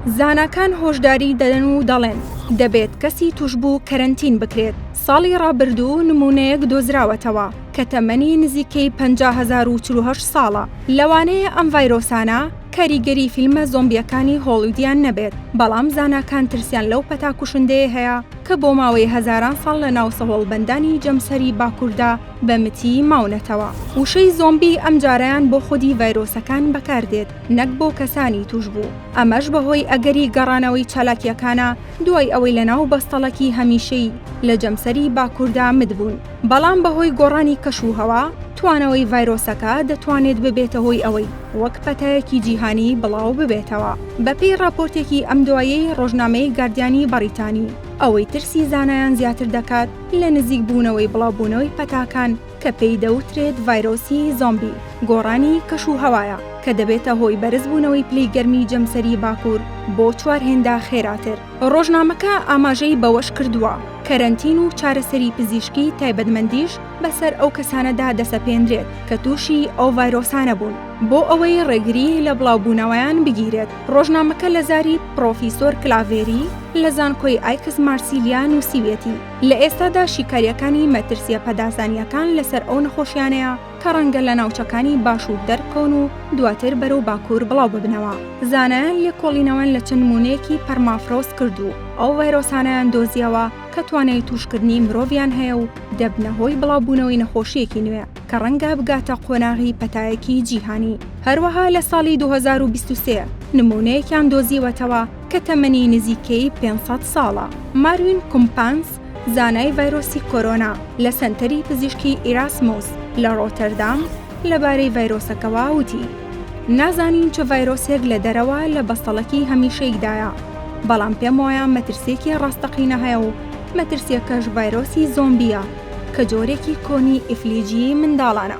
زاناکان هۆشداری دەدەن و دەڵێن، دەبێت کەسی تووشبوو کەرەنتین بکرێت. ساڵی ڕابردوو نموونەیەک دۆزراوەتەوە کە تەمەنی نزیکەی 50,048 ساڵە. لەوانەیە ئەم ڤایرۆسانە کاریگەری فیلمە زۆمبییەکانی هۆڵیودیان نەبێت، بەڵام زاناکان ترسیان لەو پەتا کوشندەیە هەیە کە بۆ ماوەی هەزاران ساڵ لە ناو سەهۆڵبەندانی جەمسەری باکووردا بە متی ماونەتەوە. وشەی زۆمبی ئەمجارەیان بۆ خودی ڤایرۆسەکان بەکاردێت نەک بۆ کەسانی تووشبوو، ئەمەش بەهۆی ئەگەری گەڕانەوەی چالاکییەکانە دوای ئەوەی لەناو بەستەڵەکی هەمیشەیی لە جەمسەری باکووردا مت بوون. بەڵام بەهۆی گۆڕانی کەش و هەوا، توانەوەی ڤایرۆسەکە دەتوانێت ببێتە هۆی ئەوەی وەک پەتایەکی جیهانی بڵاو ببێتەوە. بەپێی ڕاپۆرتێکی ئەم دوایەی ڕۆژنامەی گاردیانی بەڕیتانی، ئەوەی ترسی زانایان زیاتر دەکات لە نزیک بوونەوەی بڵاوبوونەوەی پەتاکان کە پێی دەوترێت ڤایرۆسی زۆمبی، گۆڕانی کەش و هەوایە کە دەبێتە هۆی بەرزبوونەوەی پلەی گەرمی جەمسەری باکوور بۆ چوار هێندە خێراتر. ڕۆژنامەکە ئاماژەی بەوەشکردووە، کەرەنتین و چارەسەری پزیشکی تایبەتمەندیش بەسەر ئەو کەسانەدا دەسەپێنرێت کە تووشی ئەو ڤایرۆسانە بوون، بۆ ئەوەی ڕێگری لە بڵاوبوونەوەیان بگیرێت. ڕۆژنامەکە لە زاری پڕۆفیسۆر کلاڤێری لە زانکۆی ئایکس مارسیلیا نووسیویەتی، لە ئێستادا شیکارییەکانی مەترسییە پەدازانییەکان لەسەر ئەو نەخۆشیانەیە کە ڕەنگە لە ناوچەکانی باشوور دەربکەون و دواتر بەرەو باکوور بڵاو ببنەوە. زانایان لێکۆڵینەوەیان لە چەند نموونەیەکی پەرمافرۆست کرد و ئەو ڤایرۆسانەیان دۆزییەوە کە توانای تووشکردنی مرۆڤیان هەیە و دەبنە هۆی بڵاوبوونەوەی نەخۆشییەکی نوێ کە ڕەنگە بگاتە قۆناغی پەتایەکی جیهانی. هەروەها لە ساڵی 2023 نموونەیەکیان دۆزیوەتەوە کە تەمەنی نزیکەی 500 ساڵە. ماروین کومپانس، زانای ڤایرۆسی کۆرۆنا لە سەنتەری پزیشکی ئیراسموس لە ڕۆتەردام لەبارەی ڤایرۆسەکەوە وتی، نازانین چ ڤایرۆسێک لە دەرەوە لە بەستەڵەکی هەمیشەییدایە، بەڵام پێموایە مەترسییەکی ڕاستەقینە هەیە و مەترسییەکەش ڤایرۆسی زۆمبییە کە جۆرێکی کۆنی ئیفلیجیی منداڵانە.